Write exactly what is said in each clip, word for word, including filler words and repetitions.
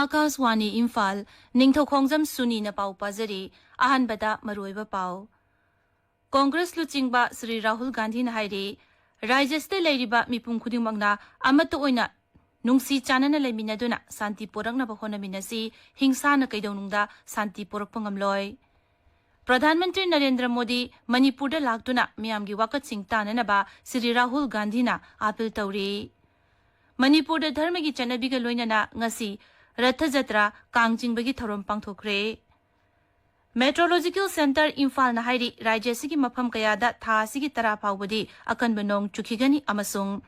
ꯑꯥꯀꯥꯁꯋꯥꯅꯤ ꯏꯝꯐꯥꯜ, ꯅꯤꯡꯊꯧꯈꯣꯡꯖꯝ ꯁꯨꯅꯤꯅ ꯄꯥꯎ ꯄꯥꯖꯔꯤ꯫ ꯑꯍꯥꯟꯕꯗ ꯃꯔꯨꯑꯣꯏꯕ ꯄꯥꯎ꯫ ꯀꯣꯡꯒ꯭ꯔꯦꯁ ꯂꯨꯆꯤꯡꯕ ꯁ꯭ꯔꯤ ꯔꯥꯍꯨꯜ ꯒꯥꯟꯙꯤꯅ ꯍꯥꯏꯔꯤ, ꯔꯥꯖ꯭ꯌꯁꯤꯗ ꯂꯩꯔꯤꯕ ꯃꯤꯄꯨꯝ ꯈꯨꯗꯤꯡꯃꯛꯅ ꯑꯃꯠꯇ ꯑꯣꯏꯅ ꯅꯨꯡꯁꯤ ꯆꯥꯟꯅꯅ ꯂꯩꯃꯤꯟꯅꯗꯨꯅ ꯁꯥꯟꯇꯤ ꯄꯣꯔꯛꯅꯕ ꯍꯣꯠꯅꯃꯤꯟꯅꯁꯤ, ꯍꯤꯡꯁꯥꯅ ꯀꯩꯗꯧꯅꯨꯡꯗ ꯁꯥꯟꯇꯤ ꯄꯣꯔꯛꯄ ꯉꯝꯂꯣꯏ꯫ ꯄ꯭ꯔꯙꯥꯟ ꯃꯟꯇ꯭ꯔꯤ ꯅꯔꯦꯟꯗ꯭ꯔ ꯃꯣꯗꯤ ꯃꯅꯤꯄꯨꯔꯗ ꯂꯥꯛꯇꯨꯅ ꯃꯤꯌꯥꯝꯒꯤ ꯋꯥꯀꯠꯁꯤꯡ ꯇꯥꯅꯅꯕ ꯁ꯭ꯔꯤ ꯔꯥꯍꯨꯜ ꯒꯥꯟꯙꯤꯅ ꯑꯥꯄꯤꯜ ꯇꯧꯔꯤ꯫ ꯃꯅꯤꯄꯨꯔꯗ ꯙꯔꯃꯒꯤ ꯆꯠꯅꯕꯤꯒ ꯂꯣꯏꯅꯅ ꯉꯁꯤ ꯔꯊ ꯖꯇ꯭ꯔꯥ, ꯀꯥꯡ ꯆꯤꯡꯕꯒꯤ ꯊꯧꯔꯝ ꯄꯥꯡꯊꯣꯛꯈ꯭ꯔꯦ꯫ ꯃꯦꯇ꯭ꯔꯣꯂꯣꯖꯤꯀꯦꯜ ꯁꯦꯟꯇꯔ ꯏꯝꯐꯥꯜꯅ ꯍꯥꯏꯔꯤ, ꯔꯥꯖ꯭ꯌ ꯑꯁꯤꯒꯤ ꯃꯐꯝ ꯀꯌꯥꯗ ꯊꯥ ꯑꯁꯤꯒꯤ ꯇꯔꯥ ꯐꯥꯎꯕꯗꯤ ꯑꯀꯟꯕ ꯅꯣꯡ ꯆꯨꯈꯤꯒꯅꯤ ꯑꯃꯁꯨꯡ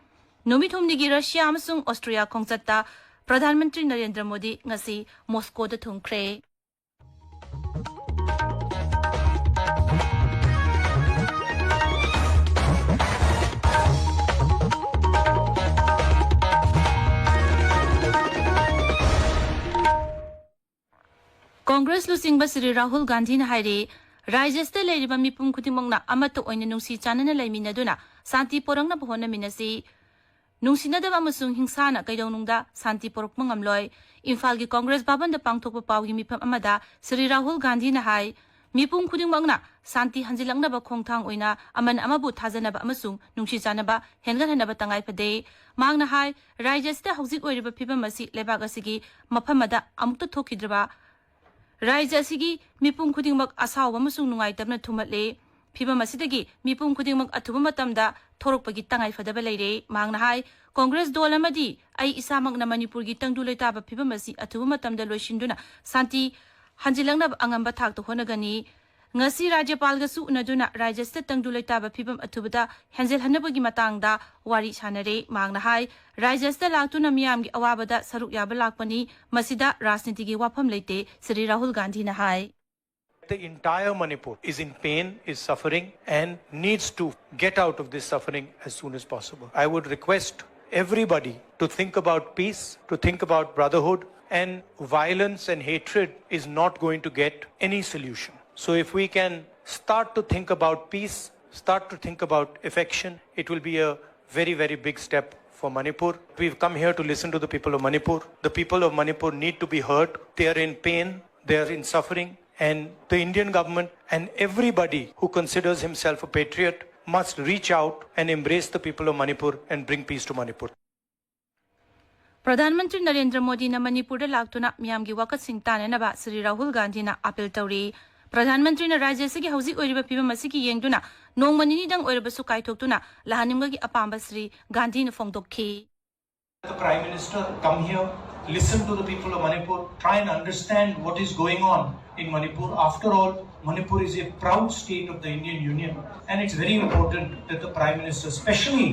ꯅꯨꯃꯤꯠ ꯍꯨꯝꯅꯤꯒꯤ ꯔꯁꯤꯌꯥ ꯑꯃꯁꯨꯡ ꯑꯣꯁꯇ꯭ꯔꯤꯌꯥ ꯈꯣꯡꯆꯠꯇ ꯄ꯭ꯔꯙꯥꯟ ꯃꯟꯇ꯭ꯔꯤ ꯅꯔꯦꯟꯗ꯭ꯔ ꯃꯣꯗꯤ ꯉꯁꯤ ꯃꯣꯁꯀꯣꯗ ꯊꯨꯡꯈ꯭ꯔꯦ꯫ ꯀꯣꯡꯒ꯭ꯔꯦꯁ ꯂꯨꯆꯤꯡꯕ ꯁ꯭ꯔꯤ ꯔꯥꯍꯨꯜ ꯒꯥꯟꯙꯤꯅ ꯍꯥꯏꯔꯤ, ꯔꯥꯖ꯭ꯌꯁꯤꯗ ꯂꯩꯔꯤꯕ ꯃꯤꯄꯨꯝ ꯈꯨꯗꯤꯡꯃꯛꯅ ꯑꯃꯠꯇ ꯑꯣꯏꯅ ꯅꯨꯡꯁꯤ ꯆꯥꯟꯅꯅ ꯂꯩꯃꯤꯟꯅꯗꯨꯅ ꯁꯥꯟꯇꯤ ꯄꯣꯔꯛꯅꯕ ꯍꯣꯠꯅꯃꯤꯟꯅꯁꯤ꯫ ꯅꯨꯡꯁꯤꯅꯗꯕ ꯑꯃꯁꯨꯡ ꯍꯤꯡꯁꯥꯅ ꯀꯩꯗꯧꯅꯨꯡꯗ ꯁꯥꯟꯇꯤ ꯄꯣꯔꯛꯄ ꯉꯝꯂꯣꯏ꯫ ꯏꯝꯐꯥꯜꯒꯤ ꯀꯣꯡꯒ꯭ꯔꯦꯁ ꯚꯕꯟꯗ ꯄꯥꯡꯊꯣꯛꯄ ꯄꯥꯎꯒꯤ ꯃꯤꯐꯝ ꯑꯃꯗ ꯁ꯭ꯔꯤ ꯔꯥꯍꯨꯜ ꯒꯥꯟꯙꯤꯅ ꯍꯥꯏ, ꯃꯤꯄꯨꯝ ꯈꯨꯗꯤꯡꯃꯛꯅ ꯁꯥꯟꯇꯤ ꯍꯟꯖꯤꯜꯂꯛꯅꯕ ꯈꯣꯡꯊꯥꯡ ꯑꯣꯏꯅ ꯑꯃꯅ ꯑꯃꯕꯨ ꯊꯥꯖꯅꯕ ꯑꯃꯁꯨꯡ ꯅꯨꯡꯁꯤ ꯆꯥꯟꯅꯕ ꯍꯦꯟꯒꯠꯍꯟꯅꯕ ꯇꯉꯥꯏ ꯐꯗꯦ꯫ ꯃꯍꯥꯛꯅ ꯍꯥꯏ, ꯔꯥꯖ꯭ꯌ ꯑꯁꯤꯗ ꯍꯧꯖꯤꯛ ꯑꯣꯏꯔꯤꯕ ꯐꯤꯕꯝ ꯑꯁꯤ ꯂꯩꯕꯥꯛ ꯑꯁꯤꯒꯤ ꯃꯐꯝ ꯑꯃꯗ ꯑꯃꯨꯛꯇ ꯊꯣꯛꯈꯤꯗ꯭ꯔꯕ ꯔꯥꯖ꯭ꯌ ꯑꯁꯤꯒꯤ ꯃꯤꯄꯨꯝ ꯈꯨꯗꯤꯡꯃꯛ ꯑꯁꯥꯎꯕ ꯑꯃꯁꯨꯡ ꯅꯨꯡꯉꯥꯏꯇꯕꯅ ꯊꯨꯝꯍꯠꯂꯦ꯫ ꯐꯤꯕꯝ ꯑꯁꯤꯗꯒꯤ ꯃꯤꯄꯨꯝ ꯈꯨꯗꯤꯡꯃꯛ ꯑꯊꯨꯕ ꯃꯇꯝꯗ ꯊꯣꯔꯛꯄꯒꯤ ꯇꯉꯥꯏꯐꯗꯕ ꯂꯩꯔꯦ꯫ ꯃꯍꯥꯛꯅ ꯍꯥꯏ, ꯀꯣꯡꯒ꯭ꯔꯦꯁ ꯗꯣꯜ ꯑꯃꯗꯤ ꯑꯩ ꯏꯁꯥꯃꯛꯅ ꯃꯅꯤꯄꯨꯔꯒꯤ ꯇꯪꯗꯨ ꯂꯩꯇꯥꯕ ꯐꯤꯕꯝ ꯑꯁꯤ ꯑꯊꯨꯕ ꯃꯇꯝꯗ ꯂꯣꯏꯁꯤꯟꯗꯨꯅ ꯁꯥꯟꯇꯤ ꯍꯟꯖꯤꯜꯂꯛꯅꯕ ꯑꯉꯝꯕ ꯊꯥꯛꯇ ꯍꯣꯠꯅꯒꯅꯤ꯫ ꯉꯁꯤ ꯔꯥꯖ꯭ꯌꯄꯥꯜꯒꯁꯨ ꯎꯅꯗꯨꯅ ꯔꯥꯖ꯭ꯌꯁꯤꯗ ꯇꯪꯗꯨ ꯂꯩꯇꯥꯕ ꯐꯤꯕꯝ ꯑꯊꯨꯕꯗ ꯍꯦꯟꯖꯜꯍꯟꯅꯕꯒꯤ ꯃꯇꯥꯡꯗ ꯋꯥꯔꯤ ꯁꯥꯟꯅꯔꯦ꯫ ꯃꯍꯥꯛꯅ ꯍꯥꯏ, ꯔꯥꯖ꯭ꯌꯁꯤꯗ ꯂꯥꯛꯇꯨꯅ ꯃꯤꯌꯥꯝꯒꯤ ꯑꯋꯥꯕꯗ ꯁꯔꯨꯛ ꯌꯥꯕ ꯂꯥꯛꯄꯅꯤ꯫ ꯃꯁꯤꯗ ꯔꯥꯖꯅꯤꯇꯤꯒꯤ ꯋꯥꯐꯝ ꯂꯩꯇꯦ, ꯁ꯭ꯔꯤ ꯔꯥꯍꯨꯜ ꯒꯥꯟꯙꯤꯅ ꯍꯥꯏ꯫ The entire Manipur is in pain, is suffering, and needs to get out of this suffering as soon as possible. I would request everybody to think about peace, to think about brotherhood, and violence and hatred is not going to get any solution. So, if we can start to think about peace, start to think about affection, it will be a very, very big step for Manipur. We've come here to listen to the people of Manipur. The people of Manipur need to be heard. They are in pain, they are in suffering, and the Indian government and everybody who considers himself a patriot must reach out and embrace the people of Manipur and bring peace to Manipur. Pradhan Mantri Narendra ꯃꯣꯗꯤꯅ ꯃꯅꯤꯄꯨꯔꯗ ꯂꯥꯛꯇꯨꯅ ꯃꯤꯌꯥꯝꯒꯤ ꯋꯥꯀꯠꯁꯤꯡ ꯇꯥꯅꯅꯕ ꯁ꯭ꯔꯤ ꯔꯥꯍꯨꯜ ꯒꯥꯟꯙꯤꯅ appeal ꯇꯧꯔꯤ꯫ ꯄ꯭ꯔꯙꯥꯟ ꯃꯟꯇ꯭ꯔꯤꯅ ꯔꯥꯖ꯭ꯌ ꯑꯁꯤꯒꯤ ꯍꯧꯖꯤꯛ ꯑꯣꯏꯔꯤꯕ ꯐꯤꯕꯝ ꯑꯁꯤꯒꯤ ꯌꯦꯡꯗꯨꯅ ꯅꯣꯡꯃ ꯅꯤꯅꯤꯗꯪ ꯑꯣꯏꯔꯕꯁꯨ ꯀꯥꯏꯊꯣꯛꯇꯨꯅ ꯂꯥꯛꯍꯟꯅꯤꯡꯕꯒꯤ ꯑꯄꯥꯝꯕ ꯁ꯭ꯔꯤ ꯒꯥꯟꯙꯤꯅ ꯐꯣꯡꯗꯣꯛꯈꯤ꯫ The Prime Minister come here, listen to the people of Manipur, try and understand what is going on in Manipur. After all, Manipur is a proud state of the Indian Union, and it's very important that the Prime Minister, especially,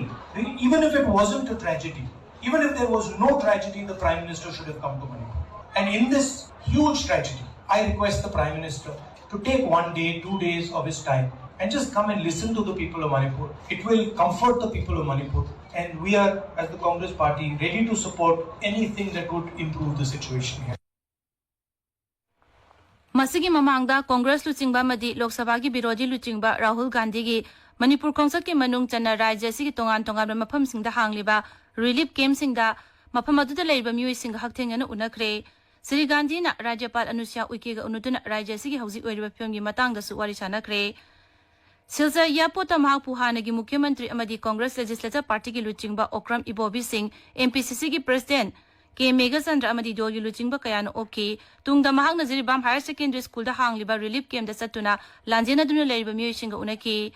even if it wasn't a tragedy, even if there was no tragedy, the Prime Minister should have come to Manipur. And in this huge tragedy, I request the Prime Minister to take one day, two days of his time and just come and listen to the people of Manipur. It will comfort the people of Manipur. And we are, as the Congress Party, ready to support anything that would improve the situation here. ꯃꯁꯤꯒꯤ ꯃꯃꯥꯡꯗ ꯀꯣꯡꯒ꯭ꯔꯦꯁ ꯂꯨꯆꯤꯡꯕ ꯑꯃꯗꯤ ꯂꯣꯛ ꯁꯚꯥꯒꯤ ꯕꯤꯔꯣꯙꯤ ꯂꯨꯆꯤꯡꯕ ꯔꯥꯍꯨꯜ ꯒꯥꯟꯙꯤꯒꯤ ꯃꯅꯤꯄꯨꯔ ꯈꯣꯡꯆꯠꯀꯤ ꯃꯅꯨꯡ ꯆꯟꯅ ꯔꯥꯖ꯭ꯌ ꯑꯁꯤꯒꯤ ꯇꯣꯉꯥꯟ ꯇꯣꯉꯥꯟꯕ ꯃꯐꯝꯁꯤꯡꯗ ꯍꯥꯡꯂꯤꯕ ꯔꯤꯂꯤꯐ ꯀꯦꯝꯞꯁꯤꯡꯗ ꯃꯐꯝ ꯑꯗꯨꯗ ꯂꯩꯔꯤꯕ ꯃꯤꯑꯣꯏꯁꯤꯡꯒ ꯍꯛꯊꯦꯡꯅꯅ ꯎꯅꯈ꯭ꯔꯦ꯫ ꯁ꯭ꯔꯤ ꯒꯥꯟꯙꯤꯅ ꯔꯥꯖ꯭ꯌꯄꯥꯜ ꯑꯅꯨꯁ꯭ꯌꯥ ꯎꯏꯀꯦꯒ ꯎꯅꯗꯨꯅ ꯔꯥꯖ꯭ꯌ ꯑꯁꯤꯒꯤ ꯍꯧꯖꯤꯛ ꯑꯣꯏꯔꯤꯕ ꯐꯤꯕꯝꯒꯤ ꯃꯇꯥꯡꯗꯁꯨ ꯋꯥꯔꯤ ꯁꯥꯟꯅꯈ꯭ꯔꯦ꯫ ꯁꯤꯜꯆꯔ ꯏꯌꯥꯔꯄꯣꯔꯠꯇ ꯃꯍꯥꯛꯄꯨ ꯍꯥꯟꯅꯒꯤ ꯃꯨꯈ꯭ꯌ ꯃꯟꯇ꯭ꯔꯤ ꯑꯃꯗꯤ ꯀꯣꯡꯒ꯭ꯔꯦꯁ ꯂꯦꯖꯤꯁꯂꯦꯆꯔ ꯄꯥꯔꯇꯤꯒꯤ ꯂꯨꯆꯤꯡꯕ ꯑꯣꯀ꯭ꯔꯝ ꯏꯕꯣꯕꯤ ꯁꯤꯡ, ꯑꯦꯝ ꯄꯤ ꯁꯤ ꯁꯤꯒꯤ ꯄ꯭ꯔꯦꯁꯤꯗꯦꯟꯠ ꯀꯦ ꯃꯦꯘꯆꯟꯗ꯭ꯔ ꯑꯃꯗꯤ ꯗꯣꯜꯒꯤ ꯂꯨꯆꯤꯡꯕ ꯀꯌꯥꯅ ꯑꯣꯛꯈꯤ꯫ ꯇꯨꯡꯗ ꯃꯍꯥꯛꯅ ꯖꯤꯔꯤꯕꯥꯝ ꯍꯥꯌꯔ ꯁꯦꯀꯦꯟꯗꯔꯤ ꯁ꯭ꯀꯨꯜꯗ ꯍꯥꯡꯂꯤꯕ ꯔꯤꯂꯤꯐ ꯀꯦꯝꯞꯇ ꯆꯠꯇꯨꯅ ꯂꯥꯟꯖꯦꯟꯅꯗꯨꯅ ꯂꯩꯔꯤꯕ ꯃꯤꯑꯣꯏꯁꯤꯡꯒ ꯎꯅꯈꯤ꯫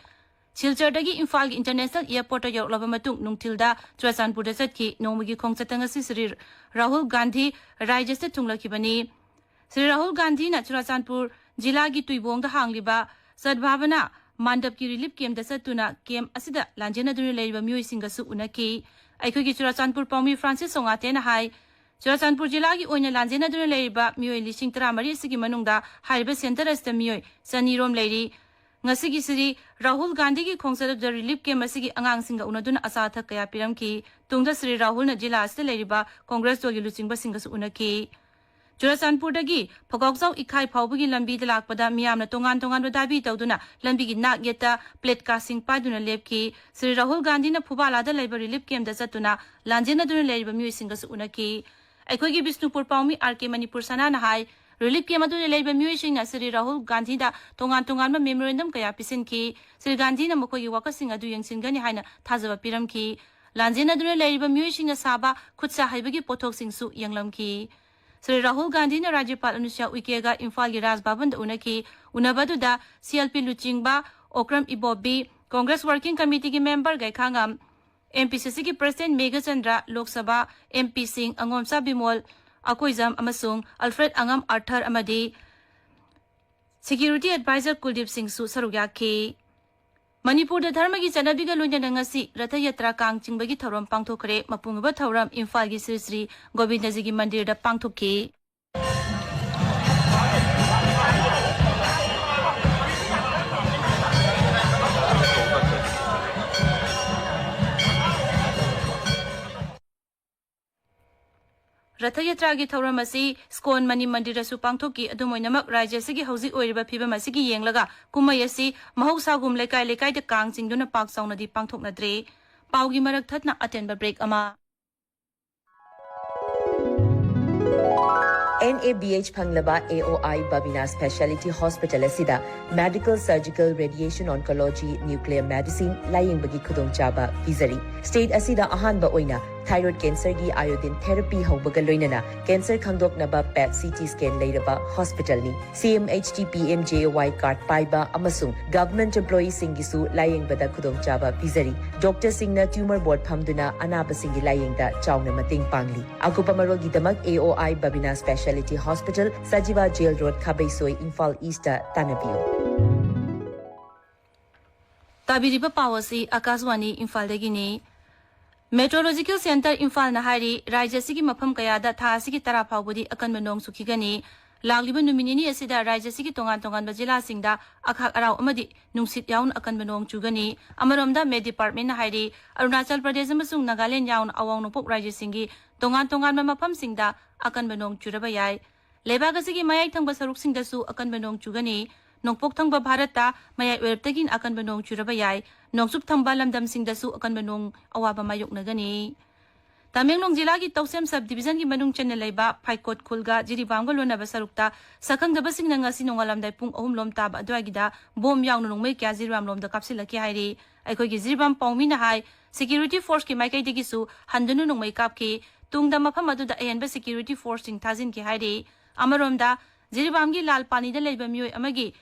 ꯁꯤꯜꯆꯔꯗꯒꯤ ꯏꯝꯐꯥꯜꯒꯤ ꯏꯟꯇꯔꯅꯦꯁꯅꯦꯜ ꯏꯌꯥꯔꯄꯣꯔꯠꯇ ꯌꯧꯔꯛꯂꯕ ꯃꯇꯨꯡ ꯅꯨꯡꯊꯤꯜꯗ ꯆꯨꯔꯥꯆꯥꯟꯄꯨꯔꯗ ꯆꯠꯈꯤ꯫ ꯅꯣꯡꯃꯒꯤ ꯈꯣꯡꯆꯠꯇ ꯉꯁꯤ ꯁ꯭ꯔꯤ ꯔꯥꯍꯨꯜ ꯒꯥꯟꯙꯤ ꯔꯥꯏꯖꯁꯇ ꯊꯨꯡꯂꯈꯤꯕꯅꯤ꯫ ꯁ꯭ꯔꯤ ꯔꯥꯍꯨꯜ ꯒꯥꯟꯙꯤꯅ ꯆꯨꯔꯥꯆꯥꯟꯄꯨꯔ ꯖꯤꯂꯥꯒꯤ ꯇꯨꯏꯕꯣꯡꯗ ꯍꯥꯡꯂꯤꯕ ꯁꯗꯚꯥꯕꯅꯥ ꯃꯥꯟꯗꯞꯀꯤ ꯔꯤꯂꯤꯐ ꯀꯦꯝꯞꯇ ꯆꯠꯇꯨꯅ ꯀꯦꯝꯞ ꯑꯁꯤꯗ ꯂꯥꯟꯖꯦꯟꯅꯗꯨꯅ ꯂꯩꯔꯤꯕ ꯃꯤꯑꯣꯏꯁꯤꯡꯒꯁꯨ ꯎꯅꯈꯤ꯫ ꯑꯩꯈꯣꯏꯒꯤ ꯆꯨꯔꯥꯆꯥꯟꯄꯨꯔ ꯄꯥꯎꯃꯤ ꯐ꯭ꯔꯥꯟꯁꯤꯁ ꯁꯣꯉꯥꯇꯦꯅ ꯍꯥꯏ, ꯆꯨꯔꯥꯆꯥꯟꯄꯨꯔ ꯖꯤꯂꯥꯒꯤ ꯑꯣꯏꯅ ꯂꯥꯟꯖꯦꯟꯅꯗꯨꯅ ꯂꯩꯔꯤꯕ ꯃꯤꯑꯣꯏ ꯂꯤꯁꯤꯡ ꯇꯔꯥꯃꯔꯤ ꯑꯁꯤꯒꯤ ꯃꯅꯨꯡꯗ ꯍꯥꯏꯔꯤꯕ ꯁꯦꯟꯇꯔ ꯑꯁꯤꯗ ꯃꯤꯑꯣꯏ ꯆꯅꯤꯔꯣꯝ ꯂꯩꯔꯤ꯫ ꯉꯁꯤꯒꯤ ꯁ꯭ꯔꯤ ꯔꯥꯍꯨꯜ ꯒꯥꯟꯙꯤꯒꯤ ꯈꯣꯡꯆꯠ ꯑꯗꯨꯗ ꯔꯤꯂꯤꯐ ꯀꯦꯝꯞ ꯑꯁꯤꯒꯤ ꯑꯉꯥꯡꯁꯤꯡꯒ ꯎꯅꯗꯨꯅ ꯑꯆꯥ ꯑꯊꯛ ꯀꯌꯥ ꯄꯤꯔꯝꯈꯤ꯫ ꯇꯨꯡꯗ ꯁ꯭ꯔꯤ ꯔꯥꯍꯨꯜꯅ ꯖꯤꯂꯥ ꯑꯁꯤꯗ ꯂꯩꯔꯤꯕ ꯀꯣꯡꯒ꯭ꯔꯦꯁ ꯗꯣꯜꯒꯤ ꯂꯨꯆꯤꯡꯕꯁꯤꯡꯒꯁꯨ ꯎꯅꯈꯤ꯫ ꯆꯨꯔꯆꯥꯟꯄꯨꯔꯗꯒꯤ ꯐꯒꯥꯎꯖꯥꯎ ꯏꯈꯥꯏ ꯐꯥꯎꯕꯒꯤ ꯂꯝꯕꯤꯗ ꯂꯥꯛꯄꯗ ꯃꯤꯌꯥꯝꯅ ꯇꯣꯉꯥꯟ ꯇꯣꯉꯥꯟꯕ ꯗꯥꯕꯤ ꯇꯧꯗꯨꯅ ꯂꯝꯕꯤꯒꯤ ꯅꯥꯛ ꯌꯦꯠꯇ ꯄ꯭ꯂꯦꯠ ꯀꯥꯁꯤꯡ ꯄꯥꯏꯗꯨꯅ ꯂꯦꯞꯈꯤ꯫ ꯁ꯭ꯔꯤ ꯔꯥꯍꯨꯜ ꯒꯥꯟꯙꯤꯅ ꯐꯨꯕꯥꯂꯥꯗ ꯂꯩꯕ ꯔꯤꯂꯤꯐ ꯀꯦꯝꯞꯇ ꯆꯠꯇꯨꯅ ꯂꯥꯟꯖꯦꯟꯅꯗꯨꯅ ꯂꯩꯔꯤꯕ ꯃꯤꯑꯣꯏꯁꯤꯡꯒꯁꯨ ꯎꯅꯈꯤ꯫ ꯑꯩꯈꯣꯏꯒꯤ ꯕꯤꯁꯅꯨꯄꯨꯔ ꯄꯥꯎꯃꯤ ꯑꯥꯔ ꯀꯦ ꯃꯅꯤꯄꯨꯔ ꯁꯅꯥꯅ ꯍꯥꯏ, ꯔꯤꯂꯤꯐ ꯀꯦꯝꯞ ꯑꯗꯨꯗ ꯂꯩꯕ ꯃꯤꯑꯣꯏꯁꯤꯡꯅ ꯁ꯭ꯔꯤ ꯔꯥꯍꯨꯜ ꯒꯥꯟꯙꯤꯗ ꯇꯣꯉꯥꯟ ꯇꯣꯉꯥꯟꯕ ꯃꯦꯃꯣꯔꯦꯟꯗꯝ ꯀꯌꯥ ꯄꯤꯁꯤꯟꯈꯤ꯫ ꯁ꯭ꯔꯤ ꯒꯥꯟꯙꯤꯅ ꯃꯈꯣꯏꯒꯤ ꯋꯥꯀꯠꯁꯤꯡ ꯑꯗꯨ ꯌꯦꯡꯁꯤꯟꯒꯅꯤ ꯍꯥꯏꯅ ꯊꯥꯖꯕ ꯄꯤꯔꯝꯈꯤ꯫ ꯂꯥꯟꯖꯦꯟꯅꯗꯨꯅ ꯂꯩꯔꯤꯕ ꯃꯤꯑꯣꯏꯁꯤꯡꯅ ꯁꯥꯕ ꯈꯨꯠ ꯁꯥ ꯍꯩꯕꯒꯤ ꯄꯣꯠꯊꯣꯛꯁꯤꯡꯁꯨ ꯌꯦꯡꯂꯝꯈꯤ꯫ ꯁ꯭ꯔꯤ ꯔꯥꯍꯨꯜ ꯒꯥꯟꯙꯤꯅ ꯔꯥꯖ꯭ꯌꯄꯥꯜ ꯑꯅꯨꯁ꯭ꯌꯥ ꯎꯏꯀꯦꯒ ꯏꯝꯐꯥꯜꯒꯤ ꯔꯥꯖ ꯚꯕꯟꯗ ꯎꯅꯈꯤ꯫ ꯎꯅꯕ ꯑꯗꯨꯗ ꯁꯤ ꯑꯦꯜ ꯄꯤ ꯂꯨꯆꯤꯡꯕ ꯑꯣꯀ꯭ꯔꯝ ꯏꯕꯣꯕꯤ, ꯀꯣꯡꯒ꯭ꯔꯦꯁ ꯋꯥꯔꯀꯤꯡ ꯀꯃꯤꯇꯤꯒꯤ member Gaikhangam, M P C ꯁꯤꯒꯤ ꯄ꯭ꯔꯁꯤꯗꯦꯟꯠ ꯃꯦꯘꯆꯟꯗ꯭ꯔ, ꯂꯣꯛ ꯁꯚꯥ ꯑꯦꯝ ꯄꯤꯁꯤꯡ ꯑꯉꯣꯝꯆꯥ ꯕꯤꯃꯣꯜ, ꯑꯀꯣꯏꯖꯝ ꯑꯃꯁꯨꯡ ꯑꯜꯐ꯭ꯔꯦꯗ ꯑꯉꯝ ꯑꯥꯔꯊꯔ ꯑꯃꯗꯤ ꯁꯦꯀ꯭ꯌꯨꯔꯤꯇꯤ ꯑꯦꯗꯚꯥꯏꯖꯔ ꯀꯨꯜꯗꯤꯞ ꯁꯤꯡꯁꯨ ꯁꯔꯨꯛ ꯌꯥꯈꯤ꯫ ꯃꯅꯤꯄꯨꯔꯗ ꯙꯔꯃꯒꯤ ꯆꯠꯅꯕꯤꯒ ꯂꯣꯏꯅꯅ ꯉꯁꯤ ꯔꯊ ꯌꯥꯇ꯭ꯔꯥ ꯀꯥꯡ ꯆꯤꯡꯕꯒꯤ ꯊꯧꯔꯝ ꯄꯥꯡꯊꯣꯛꯈ꯭ꯔꯦ꯫ ꯃꯄꯨꯡ ꯑꯣꯏꯕ ꯊꯧꯔꯝ ꯏꯝꯐꯥꯜꯒꯤ ꯁ꯭ꯔꯤ ꯁ꯭ꯔꯤ ꯒꯣꯕꯤꯟꯗꯖꯤꯒꯤ ꯃꯟꯗꯤꯔꯗ ꯄꯥꯡꯊꯣꯛꯈꯤ꯫ ꯔꯊ ꯌꯥꯇ꯭ꯔꯥꯒꯤ ꯊꯧꯔꯝ ꯑꯁꯤ ꯁ꯭ꯀꯣꯟ ꯃꯅꯤ ꯃꯟꯗꯤꯔꯗꯁꯨ ꯄꯥꯡꯊꯣꯛꯈꯤ꯫ ꯑꯗꯨꯝ ꯑꯣꯏꯅꯃꯛ, ꯔꯥꯖ꯭ꯌ ꯑꯁꯤꯒꯤ ꯍꯧꯖꯤꯛ ꯑꯣꯏꯔꯤꯕ ꯐꯤꯕꯝ ꯑꯁꯤꯒꯤ ꯌꯦꯡꯂꯒ ꯀꯨꯝꯍꯩ ꯑꯁꯤ ꯃꯍꯧꯁꯥꯒꯨꯝ ꯂꯩꯀꯥꯏ ꯂꯩꯀꯥꯏꯗ ꯀꯥꯡ ꯆꯤꯡꯗꯨꯅ ꯄꯥꯛ ꯆꯥꯎꯅꯗꯤ ꯄꯥꯡꯊꯣꯛꯅꯗ꯭ꯔꯦ꯫ ꯄꯥꯎꯒꯤ ꯃꯔꯛ ꯊꯠꯅ ꯑꯇꯦꯟꯕ ꯕ꯭ꯔꯦꯛ ꯑꯃ꯫ ꯑꯦꯟ ꯑꯦ ꯕꯤ ꯑꯩꯆ ꯐꯪꯂꯕ ꯑꯦ ꯑꯣ ꯑꯥꯏ ꯕꯕꯤꯅꯥ ꯁ꯭ꯄꯦꯁꯤꯌꯦꯂꯤꯇꯤ ꯍꯣꯁꯄꯤꯇꯥꯜ ꯑꯁꯤꯗ medical, surgical, radiation oncology, nuclear medicine ꯂꯥꯌꯦꯡꯕꯒꯤ ꯈꯨꯗꯣꯡꯆꯥꯕ ꯄꯤꯖꯔꯤ꯫ ꯁ꯭ꯇꯦꯠ ꯑꯁꯤꯗ ꯑꯍꯥꯟꯕ ꯑꯣꯏꯅ ꯊꯥꯏꯔꯣꯏꯗ ꯀꯦꯟꯁꯔꯒꯤ iodine therapy ꯍꯧꯕꯒ ꯂꯣꯏꯅꯅ ꯀꯦꯟꯁꯔ ꯈꯪꯗꯣꯛꯅꯕ ꯄꯦꯠ ꯁꯤ ꯇꯤ ꯁ꯭ꯀꯦꯟ ꯂꯩꯔꯕ ꯍꯣꯁꯄꯤꯇꯥꯜꯅꯤ꯫ C M H T P M J A Y card ꯄꯥꯏꯕ ꯑꯃꯁꯨꯡ ꯒꯚꯔꯟꯃꯦꯟꯠ ꯑꯦꯝꯄ꯭ꯂꯣꯌꯤꯁꯤꯡꯒꯤꯁꯨ ꯂꯥꯌꯦꯡꯕꯗ ꯈꯨꯗꯣꯡꯆꯥꯕ ꯄꯤꯖꯔꯤ꯫ ꯗꯣꯛꯇꯔꯁꯤꯡꯅ ꯇ꯭ꯌꯨꯃꯔ ꯕꯣꯔꯗ ꯐꯝꯗꯨꯅ ꯑꯅꯥꯕꯁꯤꯡꯒꯤ ꯂꯥꯌꯦꯡꯗ ꯆꯥꯎꯅ ꯃꯇꯦꯡ ꯄꯥꯡꯂꯤ꯫ ꯑꯀꯨꯞꯄ ꯃꯔꯣꯜꯒꯤꯗꯃꯛ ꯑꯦ ꯑꯣ ꯑꯥꯏ ꯕꯕꯤꯅꯥ speciality hospital, Sajiwa jail road, Khabeisoi, Imphal east ꯇꯥꯟꯅꯕꯤꯌꯨ꯫ ꯇꯥꯕꯤꯔꯤꯕ ꯄꯥꯎ ꯑꯁꯤ ꯑꯀꯥꯁꯕꯥꯅꯤ ꯏꯝꯐꯥꯜꯗꯒꯤꯅꯤ꯫ ꯃꯦꯇ꯭ꯔꯣꯂꯣꯖꯤꯀꯦꯜ ꯁꯦꯟꯇꯔ ꯏꯝꯐꯥꯜꯅ ꯍꯥꯏꯔꯤ, ꯔꯥꯖ꯭ꯌ ꯑꯁꯤꯒꯤ ꯃꯐꯝ ꯀꯌꯥꯗ ꯊꯥ ꯑꯁꯤꯒꯤ ꯇꯔꯥ ꯐꯥꯎꯕꯗꯤ ꯑꯀꯟꯕ ꯅꯣꯡ ꯆꯨꯈꯤꯒꯅꯤ꯫ ꯂꯥꯛꯂꯤꯕ ꯅꯨꯃꯤꯠ ꯅꯤꯅꯤ ꯑꯁꯤꯗ ꯔꯥꯖ꯭ꯌ ꯑꯁꯤꯒꯤ ꯇꯣꯉꯥꯟ ꯇꯣꯉꯥꯟꯕ ꯖꯤꯂꯥꯁꯤꯡꯗ ꯑꯈꯥꯛ ꯑꯔꯥꯎ ꯑꯃꯗꯤ ꯅꯨꯡꯁꯤꯠ ꯌꯥꯎꯅ ꯑꯀꯟꯕ ꯅꯣꯡ ꯆꯨꯒꯅꯤ꯫ ꯑꯃꯔꯣꯝꯗ, ꯃꯦꯠ ꯗꯤꯄꯥꯔꯠꯃꯦꯟꯅ ꯍꯥꯏꯔꯤ, ꯑꯔꯨꯅꯥꯆꯜ ꯄ꯭ꯔꯗꯦꯁ ꯑꯃꯁꯨꯡ ꯅꯥꯒꯥꯂꯦꯟ ꯌꯥꯎꯅ ꯑꯋꯥꯡ ꯅꯣꯡꯄꯣꯛ ꯔꯥꯖ꯭ꯌꯁꯤꯡꯒꯤ ꯇꯣꯉꯥꯟ ꯇꯣꯉꯥꯟꯕ ꯃꯐꯝꯁꯤꯡꯗ ꯑꯀꯟꯕ ꯅꯣꯡ ꯆꯨꯔꯕ ꯌꯥꯏ꯫ ꯂꯩꯕꯥꯛ ꯑꯁꯤꯒꯤ ꯃꯌꯥꯏ ꯊꯪꯕ ꯁꯔꯨꯛꯁꯤꯡꯗꯁꯨ ꯑꯀꯟꯕ ꯅꯣꯡ ꯆꯨꯒꯅꯤ꯫ ꯅꯣꯡꯄꯣꯛ ꯊꯪꯕ ꯚꯥꯔꯠꯇ ꯃꯌꯥꯏ ꯑꯣꯏꯔꯞꯇꯒꯤꯅ ꯑꯀꯟꯕ ꯅꯣꯡ ꯆꯨꯔꯕ ꯌꯥꯏ꯫ ꯅꯣꯡꯆꯨꯞ ꯊꯪꯕ ꯂꯝꯗꯝꯁꯤꯡꯗꯁꯨ ꯑꯀꯟꯕ ꯅꯣꯡ ꯑꯋꯥꯕ ꯃꯥꯌꯣꯛꯅꯒꯅꯤ꯫ ꯇꯃꯦꯡꯂꯣꯡ ꯖꯤꯂꯥꯒꯤ ꯇꯧꯁꯦꯝ ꯁꯕ ꯗꯤꯕꯤꯖꯟꯒꯤ ꯃꯅꯨꯡ ꯆꯟꯅ ꯂꯩꯕ ꯐꯥꯏꯀꯣꯠ ꯈꯨꯜꯒ ꯖꯤꯔꯤꯕꯥꯝꯒ ꯂꯣꯟꯅꯕ ꯁꯔꯨꯛꯇ ꯁꯛꯈꯪꯗꯕꯁꯤꯡꯅ ꯉꯁꯤ ꯅꯣꯡꯉꯥꯜꯂꯝꯗꯥꯏ ꯄꯨꯡ ꯑꯍꯨꯝ ꯂꯣꯝ ꯇꯥꯕ ꯑꯗꯨꯋꯥꯏꯒꯤꯗ ꯕꯣꯝ ꯌꯥꯎꯅ ꯅꯣꯡꯃꯩ ꯀꯌꯥ ꯖꯤꯔꯤꯕꯥꯝ ꯂꯣꯝꯗ ꯀꯥꯞꯁꯤꯜꯂꯛꯈꯤ ꯍꯥꯏꯔꯤ꯫ ꯑꯩꯈꯣꯏꯒꯤ ꯖꯤꯔꯤꯕꯥꯝ ꯄꯥꯎꯃꯤꯅ ꯍꯥꯏ, ꯁꯦꯀ꯭ꯌꯨꯔꯤꯇꯤ ꯐꯣꯔꯁꯀꯤ ꯃꯥꯏꯀꯩꯗꯒꯤꯁꯨ ꯍꯟꯗꯨꯅ ꯅꯣꯡꯃꯩ ꯀꯥꯞꯈꯤ꯫ ꯇꯨꯡꯗ ꯃꯐꯝ ꯑꯗꯨꯗ ꯑꯍꯦꯟꯕ ꯁꯦꯀ꯭ꯌꯨꯔꯤꯇꯤ ꯐꯣꯔꯁꯁꯤꯡ ꯊꯥꯖꯤꯟꯈꯤ ꯍꯥꯏꯔꯤ꯫ ꯑꯃꯔꯣꯝꯗ, ꯖꯤꯔꯤꯕꯥꯝꯒꯤ ꯂꯥꯜ ꯄꯥꯅꯤꯗ ꯂꯩꯕ ꯃꯤꯑꯣꯏ ꯑꯃꯒꯤ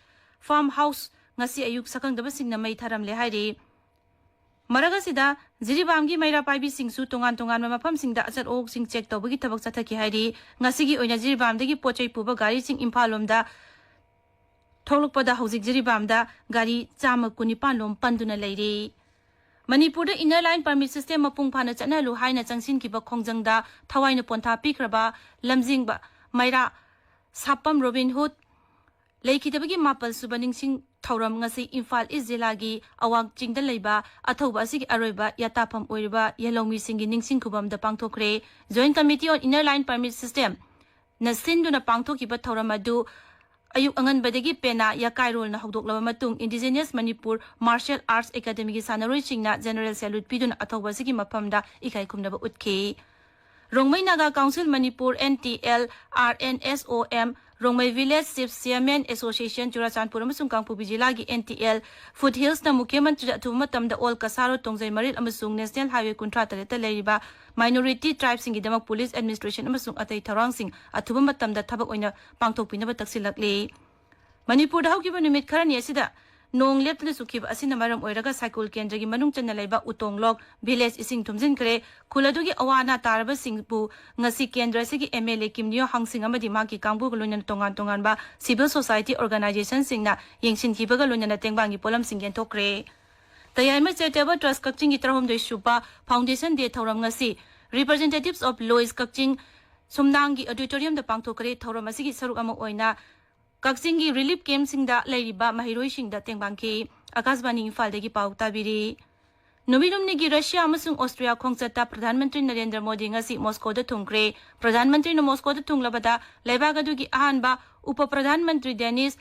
ꯐꯥꯔꯝ ꯍꯥꯎꯁ ꯉꯁꯤ ꯑꯌꯨꯛ ꯁꯛꯈꯪꯗꯕꯁꯤꯡꯅ ꯃꯩ ꯊꯥꯔꯝꯂꯦ ꯍꯥꯏꯔꯤ꯫ ꯃꯔꯛ ꯑꯁꯤꯗ, ꯖꯤꯔꯤꯕꯥꯝꯒꯤ ꯃꯩꯔꯥ ꯄꯥꯏꯕꯤꯁꯤꯡꯁꯨ ꯇꯣꯉꯥꯟ ꯇꯣꯉꯥꯟꯕ ꯃꯐꯝꯁꯤꯡꯗ ꯑꯆꯠ ꯑꯋꯣꯛꯁꯤꯡ ꯆꯦꯛ ꯇꯧꯕꯒꯤ ꯊꯕꯛ ꯆꯠꯊꯈꯤ ꯍꯥꯏꯔꯤ꯫ ꯉꯁꯤꯒꯤ ꯑꯣꯏꯅ ꯖꯤꯔꯤꯕꯥꯝꯗꯒꯤ ꯄꯣꯠ ꯆꯩ ꯄꯨꯕ ꯒꯥꯔꯤꯁꯤꯡ ꯏꯝꯐꯥꯜ ꯂꯣꯝꯗ ꯊꯣꯛꯂꯛꯄꯗ ꯍꯧꯖꯤꯛ ꯖꯤꯔꯤꯕꯥꯝꯗ ꯒꯥꯔꯤ ꯆꯥꯝꯃ ꯀꯨꯟꯅꯤꯄꯥꯟ ꯂꯣꯝ ꯄꯟꯗꯨꯅ ꯂꯩꯔꯤ꯫ ꯃꯅꯤꯄꯨꯔꯗ ꯏꯟꯅꯔ ꯂꯥꯏꯟ ꯄꯔꯃꯤꯠ ꯁꯤꯁꯇꯦꯝ ꯃꯄꯨꯡ ꯐꯥꯅ ꯆꯠꯅꯍꯜꯂꯨ ꯍꯥꯏꯅ ꯆꯪꯁꯤꯟꯈꯤꯕ ꯈꯣꯡꯖꯪꯗ ꯊꯋꯥꯏꯅ ꯄꯣꯟꯊꯥ ꯄꯤꯈ꯭ꯔꯕ ꯂꯝꯖꯤꯡꯕ ꯃꯩꯔꯥ ꯁꯥꯄꯝ ꯔꯣꯕꯤꯟ ꯍꯨꯗ ꯂꯩꯈꯤꯗꯕꯒꯤ ꯃꯥꯄꯜ ꯁꯨꯕ ꯅꯤꯡꯁꯤꯡ ꯊꯧꯔꯝ ꯉꯁꯤ ꯏꯝꯐꯥꯜ ꯏꯁ ꯖꯤꯂꯥꯒꯤ ꯑꯋꯥꯡ ꯆꯤꯡꯗ ꯂꯩꯕ ꯑꯊꯧꯕ ꯑꯁꯤꯒꯤ ꯑꯔꯣꯏꯕ ꯌꯥꯇꯥꯐꯝ ꯑꯣꯏꯔꯤꯕ ꯌꯦꯜꯍꯧꯃꯤꯁꯤꯡꯒꯤ ꯅꯤꯡꯁꯤꯡ ꯈꯨꯕꯝꯗ ꯄꯥꯡꯊꯣꯛꯈ꯭ꯔꯦ꯫ Joint Committee on Inner Line Permit System ꯅ ꯁꯤꯟꯗꯨꯅ ꯄꯥꯡꯊꯣꯛꯈꯤꯕ ꯊꯧꯔꯝ ꯑꯗꯨ ꯑꯌꯨꯛ ꯑꯉꯟꯕꯗꯒꯤ ꯄꯦꯅꯥ ꯌꯥꯀꯥꯏꯔꯣꯜꯅ ꯍꯧꯗꯣꯛꯂꯕ ꯃꯇꯨꯡ, Indigenous Manipur Martial Arts Academyꯒꯤ ꯁꯥꯟꯅꯔꯣꯏꯁꯤꯡꯅ general salute ꯄꯤꯗꯨꯅ ꯑꯊꯧꯕ ꯑꯁꯤꯒꯤ ꯃꯐꯝꯗ ꯏꯀꯥꯏ ꯈꯨꯝꯅꯕ ꯎꯠꯈꯤ꯫ Rongmei Naga council Manipur, N T L, R N S O M, Rongmei Village Chiefs Chairman Association, Churachandpur ꯑꯃꯁꯨꯡ ꯀꯥꯡꯄꯣꯛꯄꯤ ꯖꯤꯂꯥꯒꯤ N T L, Foothillsꯅ ꯃꯨꯈ꯭ꯌ ꯃꯟꯇ꯭ꯔꯤꯗ ꯑꯊꯨꯕ ꯃꯇꯝꯗ ꯑꯣꯜ ꯀꯁꯥꯔꯣ, ꯇꯣꯡꯖꯩ ꯃꯔꯤꯜ ꯑꯃꯁꯨꯡ National Highway ꯀꯨꯟꯊ꯭ꯔꯥ ꯇꯔꯦꯠꯇ ꯂꯩꯔꯤꯕ minority tribeꯁꯤꯡꯒꯤꯗꯃꯛ police administration ꯑꯃꯁꯨꯡ ꯑꯇꯩ ꯊꯧꯔꯥꯡꯁꯤꯡ ꯑꯊꯨꯕ ꯃꯇꯝꯗ ꯊꯕꯛ ꯑꯣꯏꯅ ꯄꯥꯡꯊꯣꯛꯄꯤꯅꯕ ꯇꯛꯁꯤꯜꯂꯛꯂꯤ꯫ ꯃꯅꯤꯄꯨꯔꯗ ꯍꯧꯈꯤꯕ ꯅꯨꯃꯤꯠ ꯈꯔꯅꯤ ꯑꯁꯤꯗ ꯅꯣꯡ ꯂꯦꯞꯇꯅ ꯆꯨꯈꯤꯕ ꯑꯁꯤꯅ ꯃꯔꯝ ꯑꯣꯏꯔꯒ ꯁꯥꯏꯀꯨꯜ ꯀꯦꯟꯗ꯭ꯔꯒꯤ ꯃꯅꯨꯡ ꯆꯟꯅ ꯂꯩꯕ ꯎꯇꯣꯡ ꯂꯣꯛ village ꯏꯁꯤꯡ ꯊꯨꯝꯖꯤꯟꯈ꯭ꯔꯦ꯫ ꯈꯨꯜ ꯑꯗꯨꯒꯤ ꯑꯋꯥ ꯑꯅꯥ ꯇꯥꯔꯕꯁꯤꯡꯕꯨ ꯉꯁꯤ ꯀꯦꯟꯗ꯭ꯔ ꯑꯁꯤꯒꯤ M L A ꯀꯤꯝꯅꯤꯌꯣ ꯍꯥꯡꯁꯤꯡ ꯑꯃꯗꯤ ꯃꯍꯥꯛꯀꯤ ꯀꯥꯡꯕꯨꯒ ꯂꯣꯏꯅꯅ ꯇꯣꯉꯥꯟ ꯇꯣꯉꯥꯟꯕ civil society organizationꯁꯤꯡꯅ ꯌꯦꯡꯁꯤꯟꯈꯤꯕꯒ ꯂꯣꯏꯅꯅ ꯇꯦꯡꯕꯥꯡꯒꯤ ꯄꯣꯠꯂꯝꯁꯤꯡ ꯌꯦꯟꯊꯣꯛꯈ꯭ꯔꯦ꯫ ꯇꯌꯥꯏꯃ Charitable Trust ꯀꯛꯆꯤꯡꯒꯤ ꯇꯔꯥꯍꯨꯝꯗꯣꯏ ꯁꯨꯕ Foundation Day ꯊꯧꯔꯝ ꯉꯁꯤ Representatives of Lois ꯀꯛꯆꯤꯡ ꯁꯨꯝꯅꯥꯡꯒꯤ ꯑꯣꯗꯤꯇꯣꯔꯤꯌꯝꯗ ꯄꯥꯡꯊꯣꯛꯈ꯭ꯔꯦ꯫ ꯊꯧꯔꯝ ꯑꯁꯤꯒꯤ ꯁꯔꯨꯛ ꯑꯃ ꯑꯣꯏꯅ ꯀꯛꯆꯤꯡꯒꯤ ꯔꯤꯂꯤꯐ ꯀꯦꯝꯞꯁꯤꯡꯗ ꯂꯩꯔꯤꯕ ꯃꯍꯩꯔꯣꯏꯁꯤꯡꯗ ꯇꯦꯡꯕꯥꯡꯈꯤ꯫ ꯑꯀꯥꯁꯕꯥꯅꯤ ꯏꯝꯐꯥꯜꯗꯒꯤ ꯄꯥꯎ ꯇꯥꯕꯤꯔꯤ꯫ ꯅꯨꯃꯤꯠ ꯍꯨꯝꯅꯤꯒꯤ ꯔꯁꯤꯌꯥ ꯑꯃꯁꯨꯡ ꯑꯣꯁꯇ꯭ꯔꯤꯌꯥ ꯈꯣꯡꯆꯠꯇ ꯄ꯭ꯔꯙꯥꯟ ꯃꯟꯇ꯭ꯔꯤ ꯅꯔꯦꯟꯗ꯭ꯔ ꯃꯣꯗꯤ ꯉꯁꯤ ꯃꯣꯁꯀꯣꯗ ꯊꯨꯡꯈ꯭ꯔꯦ꯫ ꯄ꯭ꯔꯙꯥꯟ ꯃꯟꯇ꯭ꯔꯤꯅ ꯃꯣꯁꯀꯣꯗ ꯊꯨꯡꯂꯕꯗ ꯂꯩꯕꯥꯛ ꯑꯗꯨꯒꯤ ꯑꯍꯥꯟꯕ ꯎꯄ Pradhan Mantri Denis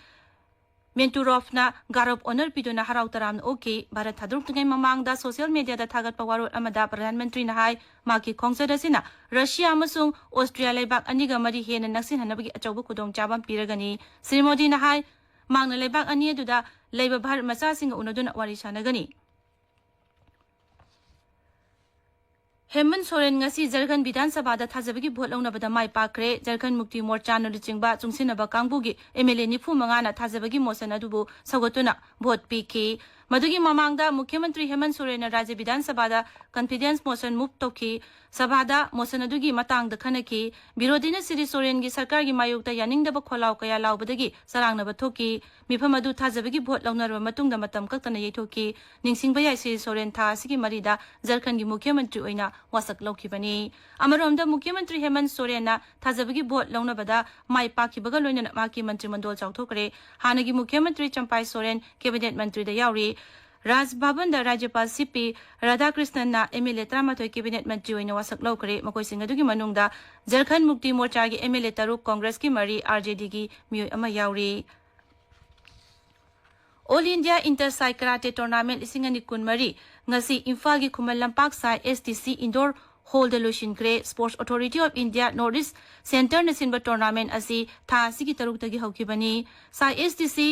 ꯃꯦꯟꯇꯨꯔꯣꯐꯅ ꯒꯥꯔꯗ of honour ꯄꯤꯗꯨꯅ ꯍꯔꯥꯎ ꯇꯔꯥꯝꯅ ꯑꯣꯛꯈꯤ꯫ ꯚꯥꯔꯠ ꯊꯥꯗꯣꯔꯛꯇ꯭ꯔꯤꯉꯩ ꯃꯃꯥꯡꯗ ꯁꯣꯁꯤꯌꯦꯜ ꯃꯤꯗꯤꯌꯥꯗ ꯊꯥꯒꯠꯄ ꯋꯥꯔꯣꯜ ꯑꯃꯗ ꯄ꯭ꯔꯙꯥꯟ ꯃꯟꯇ꯭ꯔꯤꯅ ꯍꯥꯏ, ꯃꯍꯥꯛꯀꯤ ꯈꯣꯡꯆꯠ ꯑꯁꯤꯅ ꯔꯁꯤꯌꯥ ꯑꯃꯁꯨꯡ ꯑꯣꯁꯇ꯭ꯔꯤꯌꯥ ꯂꯩꯕꯥꯛ ꯑꯅꯤꯒ ꯃꯔꯤ ꯍꯦꯟꯅ ꯅꯛꯁꯤꯟꯍꯟꯅꯕꯒꯤ ꯑꯆꯧꯕ ꯈꯨꯗꯣꯡꯆꯥꯕ ꯑꯃ ꯄꯤꯔꯒꯅꯤ꯫ ꯁ꯭ꯔꯤ ꯃꯣꯗꯤꯅ ꯍꯥꯏ, ꯃꯍꯥꯛꯅ ꯂꯩꯕꯥꯛ ꯑꯅꯤ ꯑꯗꯨꯗ ꯂꯩꯕ ꯚꯥꯔꯠ ꯃꯆꯥꯁꯤꯡꯒ ꯎꯅꯗꯨꯅ ꯋꯥꯔꯤ ꯁꯥꯟꯅꯒꯅꯤ꯫ ꯍꯦꯃꯟ ꯁꯣꯔꯦꯟ ꯉꯁꯤ ꯖꯔꯈꯟ ꯕꯤꯙꯥꯟ ꯁꯚꯥꯗ ꯊꯥꯖꯕꯒꯤ ꯚꯣꯠ ꯂꯧꯅꯕꯗ ꯃꯥꯏ ꯄꯥꯛꯈ꯭ꯔꯦ꯫ ꯖꯔꯈꯟ ꯃꯨꯛꯇꯤ ꯃꯣꯔꯆꯥꯅ ꯂꯨꯆꯤꯡꯕ ꯆꯨꯡꯁꯤꯟꯅꯕ ꯀꯥꯡꯕꯨꯒꯤ ꯑꯦꯝ ꯑꯦꯜ ꯑꯦ ꯅꯤꯐꯨ ꯃꯉꯥꯅ ꯊꯥꯖꯕꯒꯤ ꯃꯣꯁꯟ ꯑꯗꯨꯕꯨ ꯁꯧꯒꯠꯇꯨꯅ ꯚꯣꯠ ꯄꯤꯈꯤ꯫ ꯃꯗꯨꯒꯤ ꯃꯃꯥꯡꯗ ꯃꯨꯈ꯭ꯌ ꯃꯟꯇ꯭ꯔꯤ ꯍꯦꯃꯟ ꯁꯣꯔꯦꯟꯅ ꯔꯥꯖ꯭ꯌ ꯕꯤꯙꯥꯟ ꯁꯚꯥꯗ ꯀꯟꯐꯤꯗꯦꯟꯁ ꯃꯣꯁꯟ ꯃꯨꯚ ꯇꯧꯈꯤ꯫ ꯁꯚꯥꯗ ꯃꯣꯁꯟ ꯑꯗꯨꯒꯤ ꯃꯇꯥꯡꯗ ꯈꯟꯅꯈꯤ꯫ ꯕꯤꯔꯣꯙꯤꯅ ꯁ꯭ꯔꯤ ꯁꯣꯔꯦꯟꯒꯤ ꯁꯔꯀꯥꯔꯒꯤ ꯃꯥꯌꯣꯛꯇ ꯌꯥꯅꯤꯡꯗꯕ ꯈꯣꯜꯂꯥꯎ ꯀꯌꯥ ꯂꯥꯎꯕꯗꯒꯤ ꯆꯔꯥꯡꯅꯕ ꯊꯣꯛꯈꯤ꯫ ꯃꯤꯐꯝ ꯑꯗꯨ ꯊꯥꯖꯕꯒꯤ ꯚꯣꯠ ꯂꯧꯅꯔꯕ ꯃꯇꯨꯡꯗ ꯃꯇꯝ ꯀꯛꯇꯅ ꯌꯩꯊꯣꯛꯈꯤ꯫ ꯅꯤꯡꯁꯤꯡꯕ ꯌꯥꯏ, ꯁ꯭ꯔꯤ ꯁꯣꯔꯦꯟ ꯊꯥ ꯑꯁꯤꯒꯤ ꯃꯔꯤꯗ ꯖꯔꯈꯟꯒꯤ ꯃꯨꯈ꯭ꯌ ꯃꯟꯇ꯭ꯔꯤ ꯑꯣꯏꯅ ꯋꯥꯁꯛ ꯂꯧꯈꯤꯕꯅꯤ꯫ ꯑꯃꯔꯣꯝꯗ ꯃꯨꯈ꯭ꯌ ꯃꯟꯇ꯭ꯔꯤ ꯍꯦꯃꯟ ꯁꯣꯔꯦꯟꯅ ꯊꯥꯖꯕꯒꯤ ꯚꯣꯠ ꯂꯧꯅꯕꯗ ꯃꯥꯏ ꯄꯥꯛꯈꯤꯕꯒ ꯂꯣꯏꯅꯅ ꯃꯍꯥꯛꯀꯤ ꯃꯟꯇ꯭ꯔꯤ ꯃꯟꯗꯣꯜ ꯆꯥꯎꯊꯣꯛꯈ꯭ꯔꯦ꯫ ꯍꯥꯟꯅꯒꯤ ꯃꯨꯈ꯭ꯌ ꯃꯟꯇ꯭ꯔꯤ ꯆꯝꯄꯥꯏ ꯁꯣꯔꯦꯟ ꯀꯦꯕꯤꯅꯦꯠ ꯃꯟꯇ꯭ꯔꯤꯗ ꯌꯥꯎꯔꯤ꯫ ꯔꯥꯖ ꯚꯕꯟꯗ ꯔꯥꯖ꯭ꯌꯄꯥꯜ ꯁꯤ ꯄꯤ ꯔꯥꯙꯥꯀ꯭ꯔꯤꯁꯅꯟꯅ ꯑꯦꯝ ꯑꯦꯜ ꯑꯦ ꯇꯔꯥꯃꯥꯊꯣꯏ ꯀꯦꯕꯤꯅꯦꯠ ꯃꯟꯇ꯭ꯔꯤ ꯑꯣꯏꯅ ꯋꯥꯁꯛ ꯂꯧꯈ꯭ꯔꯦ꯫ ꯃꯈꯣꯏꯁꯤꯡ ꯑꯗꯨꯒꯤ ꯃꯅꯨꯡꯗ ꯖꯔꯈꯟ ꯃꯨꯛꯇꯤ ꯃꯣꯔꯆꯥꯒꯤ ꯑꯦꯝ ꯑꯦꯜ ꯑꯦ ꯇꯔꯨꯛ, ꯀꯣꯡꯒ꯭ꯔꯦꯁꯀꯤ ꯃꯔꯤ, ꯑꯥꯔ ꯖꯦ ꯗꯤꯒꯤ ꯃꯤꯑꯣꯏ ꯑꯃ ꯌꯥꯎꯔꯤ꯫ ꯑꯣꯜ ꯏꯟꯗꯤꯌꯥ ꯏꯟꯇꯔ ꯁꯥꯏ ꯀꯔꯥꯇꯦ ꯇꯣꯔꯅꯥꯃꯦꯟ ꯂꯤꯁꯤꯡ ꯑꯅꯤ ꯀꯨꯟꯃꯔꯤ ꯉꯁꯤ ꯏꯝꯐꯥꯜꯒꯤ ꯈꯨꯃꯟ ꯂꯝꯄꯥꯛ ꯁꯥꯏ ꯑꯦꯁ ꯇꯤ ꯁꯤ ꯏꯟꯗꯣꯔ ꯍꯣꯜꯗ ꯂꯣꯏꯁꯤꯟꯈ꯭ꯔꯦ꯫ Sports authority of India north east ꯁꯦꯟꯇꯔꯅ ꯁꯤꯟꯕ ꯇꯣꯔꯅꯥꯃꯦꯟ ꯑꯁꯤ ꯊꯥ ꯑꯁꯤꯒꯤ ꯇꯔꯨꯛꯇꯒꯤ ꯍꯧꯈꯤꯕꯅꯤ꯫ ꯁꯥꯏ ꯑꯦꯁ ꯇꯤ ꯁꯤ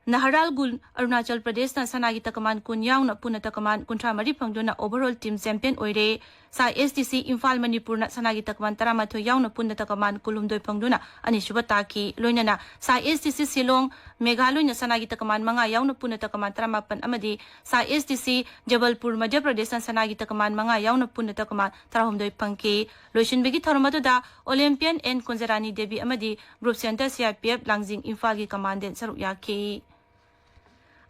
ꯅꯍꯔꯥꯜꯒꯨꯟ ꯑꯔꯨꯅꯥꯆꯜ ꯄ꯭ꯔꯗꯦꯁꯅ ꯁꯅꯥꯒꯤ ꯇꯀꯃꯥꯟ ꯀꯨꯟ ꯌꯥꯎꯅ ꯄꯨꯟꯅ ꯇꯀꯃꯥꯟ ꯀꯨꯟꯊ꯭ꯔꯥ ꯃꯔꯤ ꯐꯪꯗꯨꯅ ꯑꯣꯚꯔꯑꯣꯜ ꯇꯤꯝ ꯆꯦꯝꯄꯤꯌꯟ ꯑꯣꯏꯔꯦ꯫ ꯁꯥꯏ ꯑꯦꯁ ꯇꯤ ꯁꯤ ꯏꯝꯐꯥꯜ ꯃꯅꯤꯄꯨꯔꯅ ꯁꯅꯥꯒꯤ ꯇꯀꯃꯥꯟ ꯇꯔꯥꯃꯥꯊꯣꯏ ꯌꯥꯎꯅ ꯄꯨꯟꯅ ꯇꯀꯃꯥꯟ ꯀꯨꯟꯍꯨꯝꯗꯣꯏ ꯐꯪꯗꯨꯅ ꯑꯅꯤꯁꯨꯕ ꯇꯥꯈꯤ꯫ ꯂꯣꯏꯅꯅ ꯁꯥꯏ ꯑꯦꯁ ꯇꯤ ꯁꯤ ꯁꯤꯂꯣꯡ, ꯃꯦꯘꯥꯂꯣꯏꯅ ꯁꯅꯥꯒꯤ ꯇꯀꯃꯥꯟ ꯃꯉꯥ ꯌꯥꯎꯅ ꯄꯨꯟꯅ ꯇꯀꯃꯥꯟ ꯇꯔꯥꯃꯥꯄꯟ ꯑꯃꯗꯤ ꯁꯥꯏ ꯑꯦꯁ ꯇꯤ ꯁꯤ ꯖꯕꯜꯄꯨꯔ, ꯃꯙ꯭ꯌ ꯄ꯭ꯔꯗꯦꯁꯅ ꯁꯅꯥꯒꯤ ꯇꯀꯃꯥꯟ ꯃꯉꯥ ꯌꯥꯎꯅ ꯄꯨꯟꯅ ꯇꯀꯃꯥꯟ ꯇꯔꯥꯍꯨꯝꯗꯣꯏ ꯐꯪꯈꯤ꯫ ꯂꯣꯏꯁꯤꯟꯕꯒꯤ ꯊꯧꯔꯝ ꯑꯗꯨꯗ ꯑꯣꯂꯦꯝꯄꯤꯌꯟ ꯑꯦꯟ ꯀꯨꯟꯖꯔꯥꯅꯤ ꯗꯦꯕꯤ ꯑꯃꯗꯤ group centre C R P F Langjing ꯏꯝꯐꯥꯜꯒꯤ ꯀꯃꯥꯟꯗꯦꯟ ꯁꯔꯨꯛ ꯌꯥꯈꯤ꯫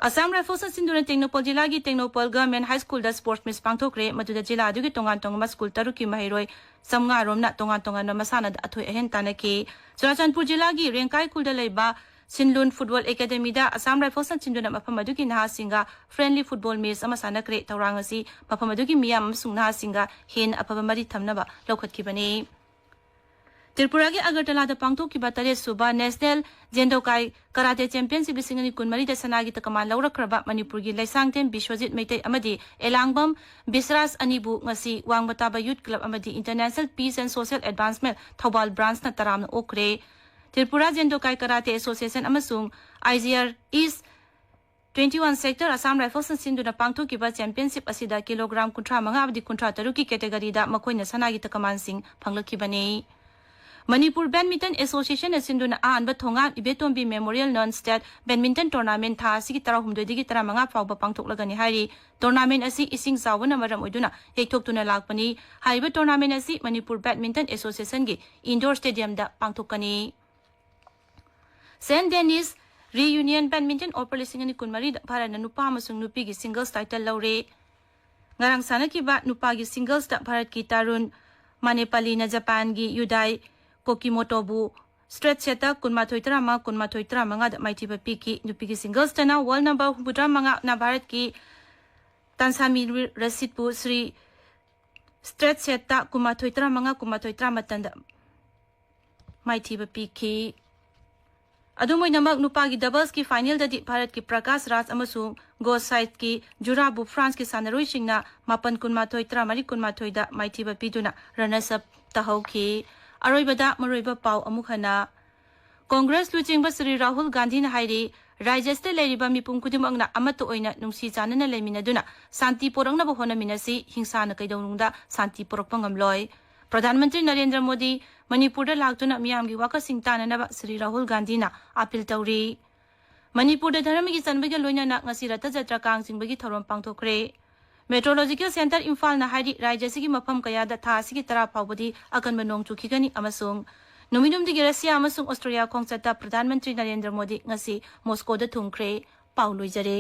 ꯑꯁꯥꯝ ꯔꯥꯏꯐꯜꯁꯅ ꯁꯤꯟꯗꯨꯅ ꯇꯦꯡꯅꯧꯄꯜ ꯖꯤꯂꯥꯒꯤ ꯇꯦꯡꯅꯧꯄꯜ ꯒꯚꯔꯟꯃꯦꯟꯠ ꯍꯥꯏ ꯁ꯭ꯀꯨꯜꯗ ꯁ꯭ꯄꯣꯔꯠꯁ ꯃꯤꯠ ꯄꯥꯡꯊꯣꯛꯈ꯭ꯔꯦ꯫ ꯃꯗꯨꯗ ꯖꯤꯂꯥ ꯑꯗꯨꯒꯤ ꯇꯣꯉꯥꯟ ꯇꯣꯉꯥꯟꯕ ꯁ꯭ꯀꯨꯜ ꯇꯔꯨꯛꯀꯤ ꯃꯍꯩꯔꯣꯏ ꯆꯥꯝꯃꯉꯥ ꯔꯣꯝꯅ ꯇꯣꯉꯥꯟ ꯇꯣꯉꯥꯟꯕ ꯃꯁꯥꯟꯅꯗ ꯑꯊꯣꯏ ꯑꯍꯦꯟ ꯇꯥꯟꯅꯈꯤ꯫ ꯆꯨꯔꯥꯆꯥꯟꯄꯨꯔ ꯖꯤꯂꯥꯒꯤ ꯔꯦꯡꯀꯥꯏ ꯈꯨꯜꯗ ꯂꯩꯕ ꯁꯤꯟꯂꯨꯟ ꯐꯨꯠꯕꯣꯜ ꯑꯦꯀꯥꯗꯃꯤꯗ ꯑꯁꯥꯝ ꯔꯥꯏꯐꯜꯁꯅ ꯁꯤꯟꯗꯨꯅ ꯃꯐꯝ ꯑꯗꯨꯒꯤ ꯅꯍꯥꯁꯤꯡꯒ ꯐ꯭ꯔꯦꯟꯂꯤ ꯐꯨꯠꯕꯣꯜ ꯃꯦꯆ ꯑꯃ ꯁꯥꯟꯅꯈ꯭ꯔꯦ꯫ ꯊꯧꯔꯥꯡ ꯑꯁꯤ ꯃꯐꯝ ꯑꯗꯨꯒꯤ ꯃꯤꯌꯥꯝ ꯑꯃꯁꯨꯡ ꯅꯍꯥꯁꯤꯡꯒ ꯍꯦꯟꯅ ꯑꯐꯕ ꯃꯔꯤ ꯊꯝꯅꯕ ꯂꯧꯈꯠꯈꯤꯕꯅꯤ꯫ ꯇ꯭ꯔꯤꯄꯨꯔꯥꯒꯤ ꯑꯒꯔꯇꯂꯥꯗ ꯄꯥꯡꯊꯣꯛꯈꯤꯕ ꯇꯔꯦꯠ ꯁꯨꯕ ꯅꯦꯁꯅꯦꯜ ꯖꯦꯟꯗꯣꯀꯥꯏ ꯀꯔꯥꯇꯦ ꯆꯦꯝꯄꯤꯌꯟꯁꯤꯞ ꯂꯤꯁꯤꯡ ꯑꯅꯤ ꯀꯨꯟꯃꯔꯤꯗ ꯁꯅꯥꯒꯤ ꯇꯀꯃꯥꯟ ꯂꯧꯔꯛꯈ꯭ꯔꯕ ꯃꯅꯤꯄꯨꯔꯒꯤ ꯂꯩꯁꯥꯡꯊꯦꯝ ꯕꯤꯁ꯭ꯋꯖꯤꯠ ꯃꯩꯇꯩ ꯑꯃꯗꯤ ꯑꯦꯂꯥꯡꯕꯝ ꯕꯤꯁ꯭ꯔꯥꯖ ꯑꯅꯤꯕꯨ ꯉꯁꯤ ꯋꯥꯡꯕ ꯇꯥꯕ ꯌꯨꯠ ꯀ꯭ꯂꯕ ꯑꯃꯗꯤ international peace and social advancement Thoubal ꯕ꯭ꯔꯥꯟꯆꯅ ꯇꯔꯥꯝꯅ ꯑꯣꯛꯈ꯭ꯔꯦ꯫ ꯇ꯭ꯔꯤꯄꯨꯔꯥ ꯖꯦꯟꯗꯣꯀꯥꯏ ꯀꯔꯥꯇꯦ ꯑꯦꯁꯣꯁꯤꯌꯦꯁꯟ ꯑꯃꯁꯨꯡ I G R east twenty one sector Assam ꯔꯥꯏꯐꯜꯁꯅ ꯁꯤꯟꯗꯨꯅ ꯄꯥꯡꯊꯣꯛꯈꯤꯕ ꯆꯦꯝꯄꯤꯌꯟꯁꯤꯞ ꯑꯁꯤꯗ ꯀꯤꯂꯣꯒ꯭ꯔꯥꯝ ꯀꯨꯟꯊ꯭ꯔꯥ ꯃꯉꯥ ꯑꯃꯗꯤ ꯀꯨꯟꯊ꯭ꯔꯥ ꯇꯔꯨꯛꯀꯤ ꯀꯦꯇꯦꯒꯣꯔꯤꯗ ꯃꯈꯣꯏꯅ ꯁꯅꯥꯒꯤ ꯇꯀꯃꯥꯟꯁꯤꯡ ꯐꯪꯂꯛꯈꯤꯕꯅꯤ꯫ ꯃꯅꯤꯄꯨꯔ ꯕꯦꯗꯃꯤꯟꯇꯟ ꯑꯦꯁꯣꯁꯤꯌꯦꯁꯟꯅ ꯁꯤꯟꯗꯨꯅ ꯑꯍꯥꯟꯕ ꯊꯣꯉꯥꯝ ꯏꯕꯦꯇꯣꯝꯕꯤ ꯃꯦꯃꯣꯔꯤꯌꯦꯜ ꯅꯟ ꯁ꯭ꯇꯦꯠ ꯕꯦꯗꯃꯤꯟꯇꯟ ꯇꯣꯔꯅꯥꯃꯦꯟꯠ ꯊꯥ ꯑꯁꯤꯒꯤ ꯇꯔꯥꯍꯨꯝꯗꯣꯏꯗꯒꯤ ꯇꯔꯥꯃꯉꯥ ꯐꯥꯎꯕ ꯄꯥꯡꯊꯣꯛꯂꯒꯅꯤ ꯍꯥꯏꯔꯤ꯫ ꯇꯣꯔꯅꯥꯃꯦꯟꯠ ꯑꯁꯤ ꯏꯁꯤꯡ ꯆꯥꯎꯕꯅ ꯃꯔꯝ ꯑꯣꯏꯗꯨꯅ ꯌꯩꯊꯣꯛꯇꯨꯅ ꯂꯥꯛꯄꯅꯤ꯫ ꯍꯥꯏꯔꯤꯕ ꯇꯣꯔꯅꯥꯃꯦꯟꯠ ꯑꯁꯤ ꯃꯅꯤꯄꯨꯔ ꯕꯦꯗꯃꯤꯟꯇꯟ ꯑꯦꯁꯣꯁꯤꯌꯦꯁꯟꯒꯤ ꯏꯟꯗꯣꯔ ꯁ꯭ꯇꯦꯗꯤꯌꯝꯗ ꯄꯥꯡꯊꯣꯛꯀꯅꯤ꯫ Saint Denis reunion badminton open ꯂꯤꯁꯤꯡ ꯑꯅꯤ ꯀꯨꯟꯃꯔꯤꯗ ꯚꯥꯔꯠꯅ ꯅꯨꯄꯥ ꯑꯃꯁꯨꯡ ꯅꯨꯄꯤꯒꯤ ꯁꯤꯡꯒꯜꯁ ꯇꯥꯏꯇꯜ ꯂꯧꯔꯦ꯫ ꯉꯔꯥꯡ ꯁꯥꯟꯅꯈꯤꯕ ꯅꯨꯄꯥꯒꯤ ꯁꯤꯡꯒꯜꯁꯇ ꯚꯥꯔꯠꯀꯤ ꯇꯥꯔꯨꯟ ꯃꯥꯅꯦꯄꯥꯂꯤꯅ ꯖꯄꯥꯟꯒꯤ ꯌꯨꯗꯥꯏ ꯀꯣꯀꯤꯃꯣꯇꯣꯕꯨ ꯁ꯭ꯇ꯭ꯔꯦꯠ ꯁꯦꯠꯇ ꯀꯨꯟꯃꯥꯊꯣꯏ ꯇꯔꯥꯃꯉꯥ, ꯀꯨꯟꯃꯥꯊꯣꯏ ꯇꯔꯥꯃꯉꯥꯗ ꯃꯥꯏꯊꯤꯕ ꯄꯤꯈꯤ꯫ ꯅꯨꯄꯤꯒꯤ ꯁꯤꯡꯒꯜꯁꯇꯅ ꯋꯥꯔꯜ ꯅꯝꯕꯔ ꯍꯨꯝꯐꯨꯇꯔꯥꯃꯉꯥꯅ ꯚꯥꯔꯠꯀꯤ ꯇꯥꯟꯁꯥꯃꯤ ꯔꯁꯤꯠꯄꯨ ꯁ꯭ꯔꯤ ꯁ꯭ꯇ꯭ꯔꯦꯠ ꯁꯦꯠꯇ ꯀꯨꯟꯃꯥꯊꯣꯏ ꯇꯔꯥꯃꯉꯥ, ꯀꯨꯟꯃꯥꯊꯣꯏ ꯇꯔꯥꯃꯥꯄꯟꯗ ꯃꯥꯏꯊꯤꯕ ꯄꯤꯈꯤ꯫ ꯑꯗꯨꯝ ꯑꯣꯏꯅꯃꯛ, ꯅꯨꯄꯥꯒꯤ ꯗꯕꯜꯁꯀꯤ ꯐꯥꯏꯅꯦꯜꯗꯗꯤ ꯚꯥꯔꯠꯀꯤ ꯄ꯭ꯔꯀꯥꯁ ꯔꯥꯖ ꯑꯃꯁꯨꯡ ꯒꯣꯁꯥꯏꯠꯀꯤ ꯖꯨꯔꯥꯕꯨ ꯐ꯭ꯔꯥꯟꯁꯀꯤ ꯁꯥꯟꯅꯔꯣꯏꯁꯤꯡꯅ ꯃꯥꯄꯟ, ꯀꯨꯟꯃꯥꯊꯣꯏ, ꯇꯔꯥꯃꯔꯤ, ꯀꯨꯟꯃꯥꯊꯣꯏꯗ ꯃꯥꯏꯊꯤꯕ ꯄꯤꯗꯨꯅ ꯔꯅꯔꯁ ꯑꯞ ꯇꯥꯍꯧꯈꯤ꯫ ꯑꯔꯣꯏꯕꯗ ꯃꯔꯨꯑꯣꯏꯕ ꯄꯥꯎ ꯑꯃꯨꯛ ꯍꯟꯅ꯫ ꯀꯣꯡꯒ꯭ꯔꯦꯁ ꯂꯨꯆꯤꯡꯕ ꯁ꯭ꯔꯤ ꯔꯥꯍꯨꯜ ꯒꯥꯟꯙꯤꯅ ꯍꯥꯏꯔꯤ, ꯔꯥꯖ꯭ꯌꯁꯤꯗ ꯂꯩꯔꯤꯕ ꯃꯤꯄꯨꯝ ꯈꯨꯗꯤꯡꯃꯛꯅ ꯑꯃꯠꯇ ꯑꯣꯏꯅ ꯅꯨꯡꯁꯤ ꯆꯥꯟꯅꯅ ꯂꯩꯃꯤꯟꯅꯗꯨꯅ ꯁꯥꯟꯇꯤ ꯄꯨꯔꯛꯅꯕ ꯍꯣꯠꯅꯃꯤꯟꯅꯁꯤ, ꯍꯤꯡꯁꯥꯅ ꯀꯩꯗꯧꯅꯨꯡꯗ ꯁꯥꯟꯇꯤ ꯄꯨꯔꯛꯄ ꯉꯝꯂꯣꯏ꯫ ꯄ꯭ꯔꯙꯥꯟ ꯃꯟꯇ꯭ꯔꯤ ꯅꯔꯦꯟꯗ꯭ꯔ ꯃꯣꯗꯤ ꯃꯅꯤꯄꯨꯔꯗ ꯂꯥꯛꯇꯨꯅ ꯃꯤꯌꯥꯝꯒꯤ ꯋꯥꯈꯜꯁꯤꯡ ꯇꯥꯅꯅꯕ ꯁ꯭ꯔꯤ ꯔꯥꯍꯨꯜ ꯒꯥꯟꯙꯤꯅ ꯑꯥꯄꯤꯜ ꯇꯧꯔꯤ꯫ ꯃꯅꯤꯄꯨꯔꯗ ꯙꯔꯃꯒꯤ ꯆꯟꯕꯒ ꯂꯣꯏꯅꯅ ꯉꯁꯤ ꯔꯊ ꯖꯇ꯭ꯔꯥ ꯀꯥꯡ ꯆꯤꯡꯕꯒꯤ ꯊꯧꯔꯝ ꯄꯥꯡꯊꯣꯛꯈ꯭ꯔꯦ꯫ ꯃꯦꯇ꯭ꯔꯣꯂꯣꯖꯤꯀꯦꯜ ꯁꯦꯟꯇꯔ ꯏꯝꯐꯥꯜꯅ ꯍꯥꯏꯔꯤ, ꯔꯥꯖ꯭ꯌ ꯑꯁꯤꯒꯤ ꯃꯐꯝ ꯀꯌꯥꯗ ꯊꯥ ꯑꯁꯤꯒꯤ ꯇꯔꯥ ꯐꯥꯎꯕꯗꯤ ꯑꯀꯟꯕ ꯅꯣꯡ ꯆꯨꯈꯤꯒꯅꯤ ꯑꯃꯁꯨꯡ ꯅꯨꯃꯤꯠꯍꯨꯝꯅꯤꯒꯤ ꯔꯁꯤꯌꯥ ꯑꯃꯁꯨꯡ ꯑꯣꯁꯇ꯭ꯔꯤꯌꯥ ꯈꯣꯡꯆꯠꯇ ꯄ꯭ꯔꯙꯥꯟ ꯃꯟꯇ꯭ꯔꯤ ꯅꯔꯦꯟꯗ꯭ꯔ ꯃꯣꯗꯤ ꯉꯁꯤ ꯃꯣꯁꯀꯣꯗ ꯊꯨꯡꯈ꯭ꯔꯦ꯫ ꯄꯥꯎ ꯂꯣꯏꯖꯔꯦ꯫